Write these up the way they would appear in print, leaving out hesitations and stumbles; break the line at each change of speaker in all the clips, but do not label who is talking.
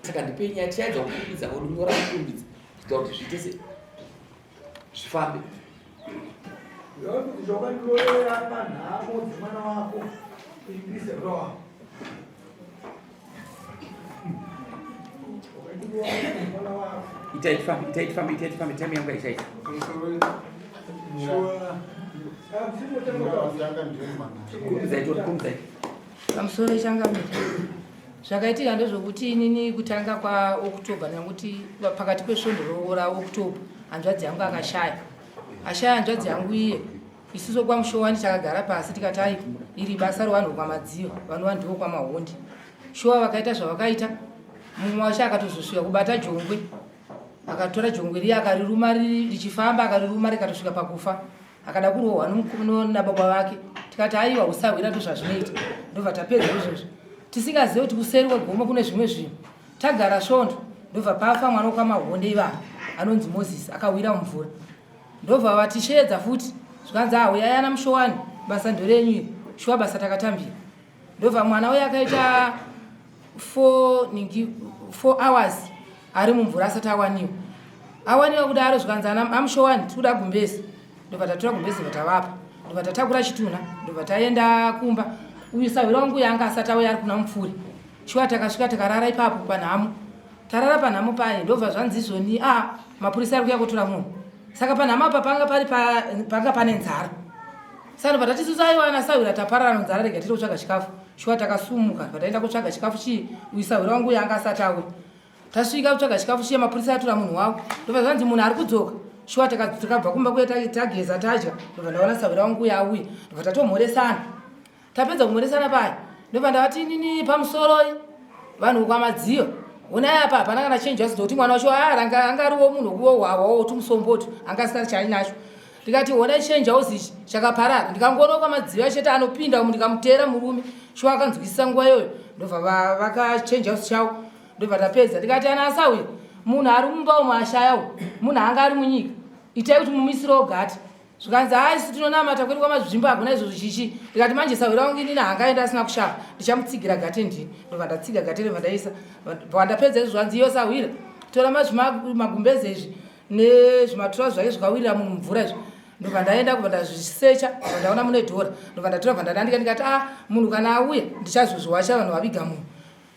Saka ndipei nyaya tichaedza kukurumidza kunyora kukurumidza kuita kuti zviite se zvifambe.
Zvakandirovera panhamo dzemwana wako indise roa.
Itai tifambe, itai tifambe, itai tifambe, time yangu haichaita. Kurumidzai toti, kurumidzai.
Pamusoro changamire. Zvakaitika ndezvokuti inini kutanga kwaOctober nekuti pakati pesvondo raOctober hanzvadzi yangu akashaya. Ashaya hanzvadzi yangu iye isusu kwaMushowani takagara pasi tikati ai iri basa revanhu vokwaMadziva vanova ndivo kwaMahondi. Shuwa vakaita zvavakaita mumwe wacho akatozosvika kubata jongwe akatora jongwe riya akariruma richifamba akariruma rikatosvika pakufa akada kurohwa nababa vake tikati aiwa usahwira ndozvazvinoita ndobva tapedza izvozvo tisingazive kuti kuseri kwegomo kune zvimwe zvinhu tagara svondo ndobva pafa mwana wekwamahonde ivava anonzi moses akawira mumvura ndobva vatisheedza futi zvikanzi ahuyai ana mushowani basa ndorenyu iri shuwa basa takatambira ndobva mwana uye akaita 4 hours ari mumvura asati awaniwa awaniwa kudaro zvikanzi amushowani tikuda gumbezi ndobva tatora gumbezi ndobva tavapa ndobva tatakura chitunha ndobva taenda kumba uyu sahwira wangu uyo anga asati auya ari kuna mupfuri shuwa takasvika tikarara ipapo panhamo tarara panhamo paye ndobva zvanzi izvoni a ah, mapurisa ari kuya kotora munhu saka panhamo apa panga pari panga pane nzara saka ndobva tati isusu aiwa ana sahwira taparara nzara rega tiri kutsvaga chikafu shuwa takasumuka ndobva taenda kutsvaga chikafu chii uyu sahwira wangu uyo anga asati auya tasvika kutsvaga chikafu chiya mapurisa atora munhu wavo ndobva zvanzi munhu ari kudzoka shuwa takabva kumba kuya tageza tadya ndobva ndaona sahwira wangu uyo auya ndobva tatomhoresana tapedza kumhoresana paya ndobva ndavati inini pamusoroi vanhu kwamadziyo honai apa hapana kana chenji asi kuti mwana wacho ah, anga ariwo munhu wekuwohwawawo tumusombotu anga asina chainacho ndikati honai chenji house ichi chakaparara ndikangoona kwamadziyo achete anopinda umu ndikamuteera murume shuwa akanzwisisa nguva iyoyo ndobva vakachenji house chavo ndobva tapedza ndikati ana asauya munhu ari mumba umu ashaya uyu munhu anga ari munyika itai kuti mumisirewo gati zvikanzi haa isu tinonamata kwedu kwamazvimba hakuna izvozvo chichi ndikati manje sahwira wangu inini hangaenda asina kushava ndichamutsigira gate ndini ndobva ndatsiga gate ndobva ndaisa bva ndapedza izvo zvanzi iyo sahwira tora magumbeze izvi nezvimatura zvake zvikawirira munhu mumvura izvi ndobva ndaenda kubva ndazvisecha ndobva ndaona mune dhora ndobva ndatora bva ndadandika ndikati a ah, munhu kana auya ndichazozviwacha vanhu vaviga munhu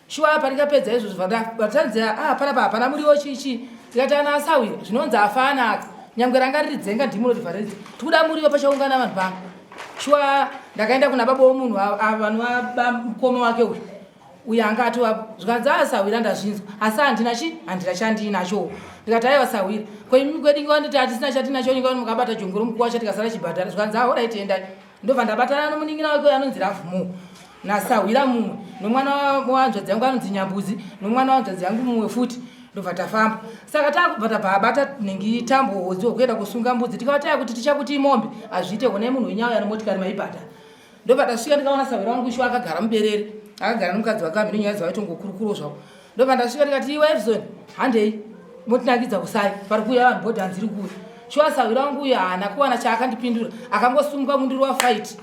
Shuwa apa ndikapedza izvozvo vatanzi ah panapa hapana muriwo chii chii tikati ana asawira zvinonzi afa anaka nyangwe ranga riri dzenga ndimi unotivhariridza tikuda muriwo pachaungana vanhu pano shuwa ndakaenda kuna baba womunhu vanhu vamukoma wake uyu uyo anga atovapo zvikanzi asawira ah, ndazvinzwa asi handina chi handina chandiinachowo ndikati aiwa sawira koimi kwedu ingawanditi hatisina chatinacho inga mukabata jongoro mukuwasha tikasara chibhadhara zvikanzi ahoraiti ah, endai ndobva ndabatana nomunin'ina wake uyo anonzi Ravhumo nasahwira mumwe nomwana wahanzvadzi yangu anonzi Nyambudzi nomwana wahanzvadzi yangu mumwe futi ndobva tafamba saka takubva tabva abata nhingi tambo hodzi wokuenda kusunga mbudzi tikava taya kuti tichakuti imombe hazviite honai munhu wenyaya anomotikari maibhadhara ndobva tasvika ndikaona sahwira wangu ishuwa akagara muberere akagara nomukadzi wake amhino nyaya dzavaitongokurukuro zvavo ndobva ndasvika ndikati iwe evison handei motinakidza kusai pari kuuya vanhu bhodha hanzi iri kuuya shuwa sahwira wangu uyo haana kuwana chaakandipindura akangosumuka mundiro wafight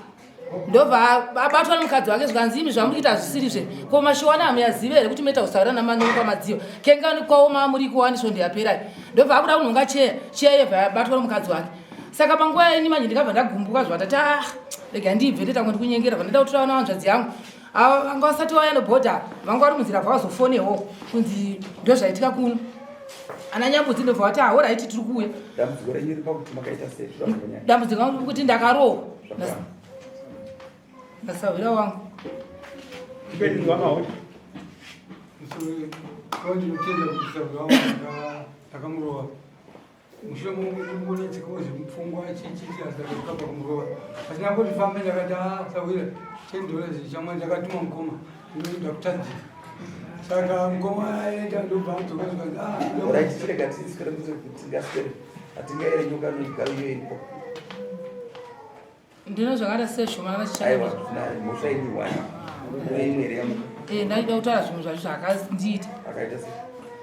ndobva abatwa nemukadzi wake zvikanzi imi zvamuri kuita hazvisiri zve ko mashowana hamuyazive here kuti moita kusahwira namanoko kwamadziyo kengani kwaoma muri kuwani svondo yaperai ndobva akuda kunhonga cheya cheya yobva yabatwa nemukadzi wake saka panguva yaini manje ndikabva ndagumbuka zvatati ah rega ndibve ndetanga ndikunyengera vandoda kutora vana vanzvadzi yangu ava vanga vasati vauya nobhodha vanga vari munzira vakazofonewo kunzi ndozvaitika kuno ana nyambudzi ndobva vati ahoraiti tiri kuuya
dambudziko renyu riri pakuti makaita sei
dambudziko rangu kuti ndakarohwa ndasahwira wangu
ndakamurova mushure mokungonetsekawo zvemupfungwa chichichi asi ndakasvika pakumurova asi ndangoti fambe ndakati ah, sahwira $10 chamwa ndakatuma mukoma ndakutadzika saka mukoma aenda ndobva adzoka zvikanzi ah,
right chirega tiswere kuti tingaswere hatingaere nyoka nodya iyo iripo
ndino zvakaita seshoma
aiwa mhosva ini one imwe here yamuka
eh, ndaida kutaura zvimwe zvacho zvaakandiita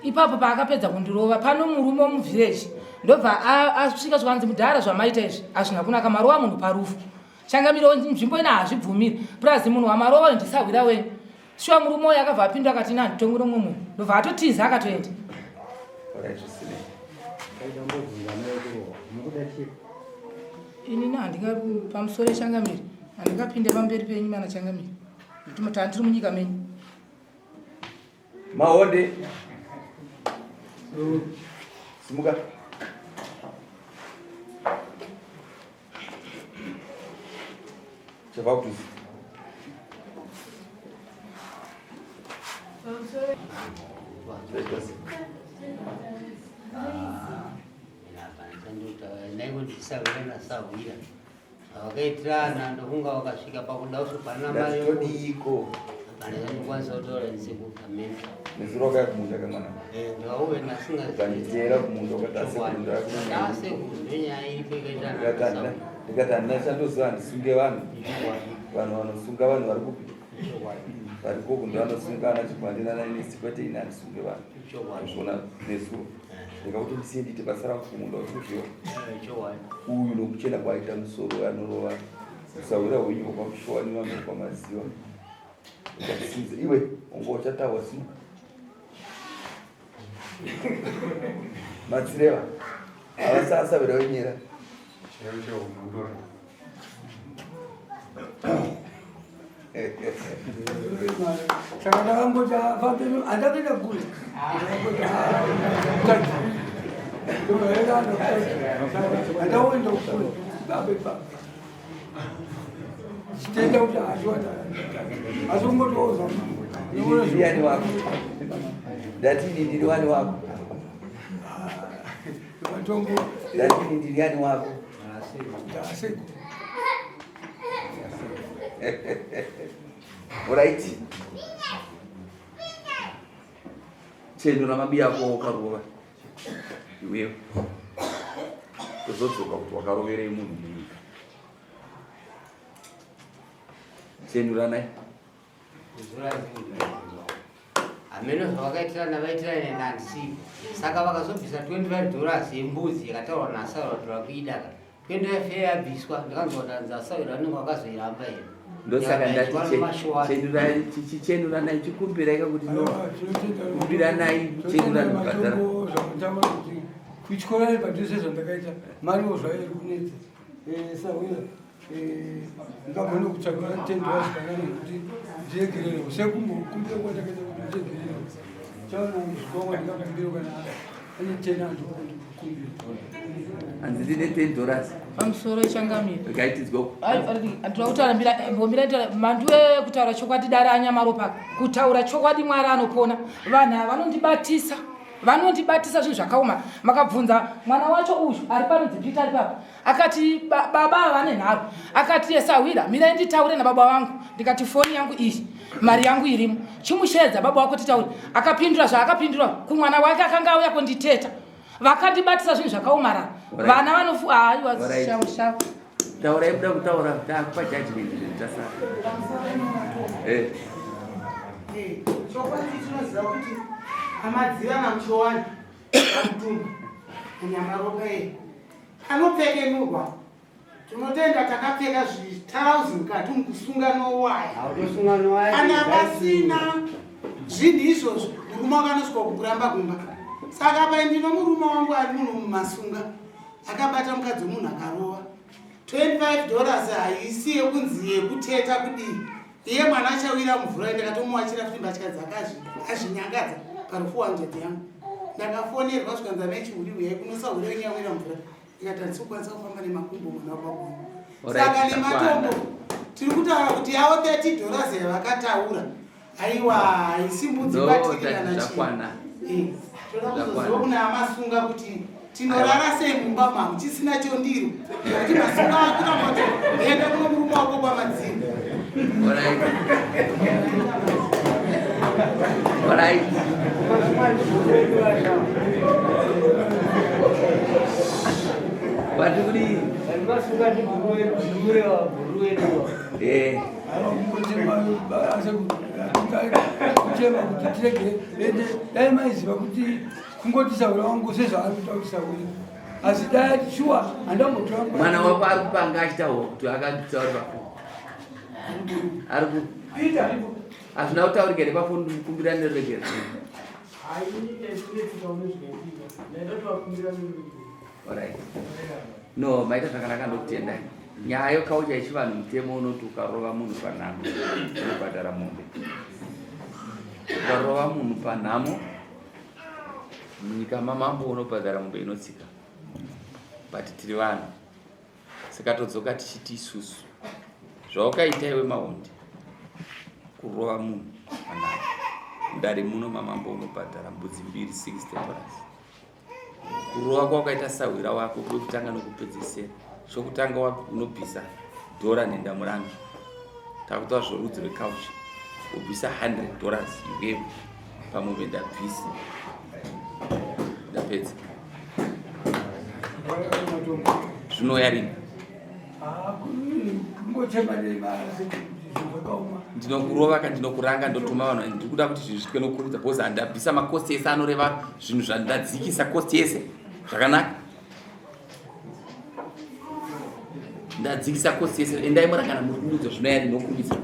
ipapo paakapedza kundirova pano murume womuvhireji Ndobva asvika zvikanzi mudhara zvamaita izvi hazvina kunaka marova munhu parufu. Changamire nzvimbo ina hazvibvumiri. Plus munhu wamarova ndisahwira wenyu. Shuwa murume uyu akabva apindura akati ini handitongwi nomumwe munhu. Ndobva atotiza akatoenda. Inini handinga pamusoro changamire. Handingapinde pamberi penyu mana changamire. Ndituma tandiri munyika menyu.
Mahonde. Simuka. Chabva kutuzi.
Sahwira vakaitirana ndokunga vakasvika pakuda usopana mari
todiiko
hapana chandikwanisa kutaura ndisekuamene
nezuro wakaya kumunda kamwana
eh, ndikauve
ndasinganditeera kumunda ukati
asekuru ndonyaya iripo ikaitana
ndikati handina chandoziva handisunge vanhu vanhu vanosunga vanhu vari kupi vari koko ndovanosunga ana chikwande nana inesi kwete ini handisunge vanhu zvona nezuro ndikakuti ndisiye ndiite basa rangu kumunda uchikuzviwa uyu nokuchena kwaita musoro anorova usahwira hwenyu hwakwamushowa nevanhu vekwamaziva ukasinza iwe unga uchatawa simuka matsireva havasasahwira wenyera
Saka ndakangoti afambe handapinda kure. Handaoenda kure. Babe baba. Chitenda kuti achiwata. Asi ungotoza.
Ndiyani wako? Ndati ini ndiri wani wako?
Matongo.
Ndati ini ndiri yani wako?
Asiku.
Alright. Chenura mabiya ako wakarova. Iwewe. Kuzodzoka kuti wakaroverei munhu munyika. Chenuranai.
Hameno zvavakaitirana vaitirana nandisipo. Saka vakazobvisa 25 dollars yembudzi yakataurwa naSauro kuti vakuida ka. 25 yabviswa ndikanzwa kuti hanzi aSauro vanenge vakazoiramba here.
Ndosaka ndati chichenuranai chikumbirai kakuti no kumbiranai chenurani kubhadhara.
Kuchikoro padhuze zvandakaita mariwo zvayo iri kunetsa. Eh, sahwira eh, ndingagone kutsvaga tendo wazikanana kuti ndiregerere sekumbokumbira kwandakaita kuti ndiregerere chaona zvikongo ndingakumbira kana ane tena andikumbira
hanzi ndine ten dollars
pamusoro ichangamire
rikaitidzwa
ndinoda kutaura mbomira manduwe kutaura chokwadi dare anyamaropa kutaura chokwadi mwari anopona vanhu ava vanondibatisa vanondibatisa zvinhu zvakaoma makabvunza mwana wacho uyu ari panonzi peter ari papa akati baba ava vane nharo akati yesahwira mirai nditaure nababa vangu ndikati foni yangu iyi mari yangu irimo chimusheedza baba wako titaure akapindura zvaakapindura kumwana wake akanga auya konditeta vakandibatisa zvinhu zvakaomarara vana vanofu aiwa shau
taurai kuda kutaura takupa judgment zvinhu tasara eh.
eh, chokwadi tinoziva kuti amadziva namuchowani mutumba munyamaropa iyi anopfekenurwa tinotenda takapfeka zvitarauzi mukati mukusunga nowaya kana pasina zvinhu izvozvo murume wako anosvika kukuramba kumba saka pai ndino murume wangu ari muno mumasunga akabata mukadzi wemunhu akarova 25 dollars haisi yekunzi yekuteta kudii iye mwana achawira mvura ndakatomuwachira futi mbatya dzake azvinyangadza parufu 100 yangu ndakafonerwa zvikanzi amai chihuri huyai kunosa hure wenyu awira mvura ndikati handisi kukwanisa kufamba nemakumbo mwana wapagona saka nematombo tiri kutaura kuti yavo 30 dollars yavakataura aiwa haisi mbudzi kwatiri kana chii eh, toda kuzoziva kuna amasunga kuti tinorara sei mumba mamu chisina chondiro nekuti masunga akuramba kuti enda kuno murume wako kwamadzimba
Vati kudii? Eh.
Kuchema kuti tirege ende dai maiziva kuti kungoti sahwira wangu sezvaari kuita kuti sahwira. Asi dai shuwa handambotora
mwana wako ari kupanga achitaura kuti akataura pafoni. Ari ku
Peter.
Hazvina kutaurika here pafoni ndikukumbira neregera. Alright. No, maita zvakanaka ndokutendai. Nyaya yokaucha yechivanhu mutemo unoti ukarova munhu panhamo unobhadhara mombe. Ukarova munhu panhamo munyika mamambo unobhadhara mombe inotsika. But tiri vanhu. Saka todzoka tichiti isusu zvawakaita iwe mahundi kurova munhu panhamo mudare muno mamambo unobhadhara mbudzi mbiri 60 dollars. Kurova kwawakaita sahwira wako kwekutanga nokupedzesera. Chokutanga unobvisa dhora nhendamurandu. Takutaura zvorudzi rweculture. Wobvisa 100 dollars iwewe pamombe ndabvisa. Ndapedza. Zvinouya rini? Ndinokurova ka ndinokuranga ndotuma vanhu ndiri kuda kuti zvinhu zvitwe nokurudza because handabvisa makosti ese anoreva zvinhu zvandadzikisa kosti yese zvakanaka ndadzikisa kosti yese endai murangana muri kundiudza zvinoya ndinokurudza.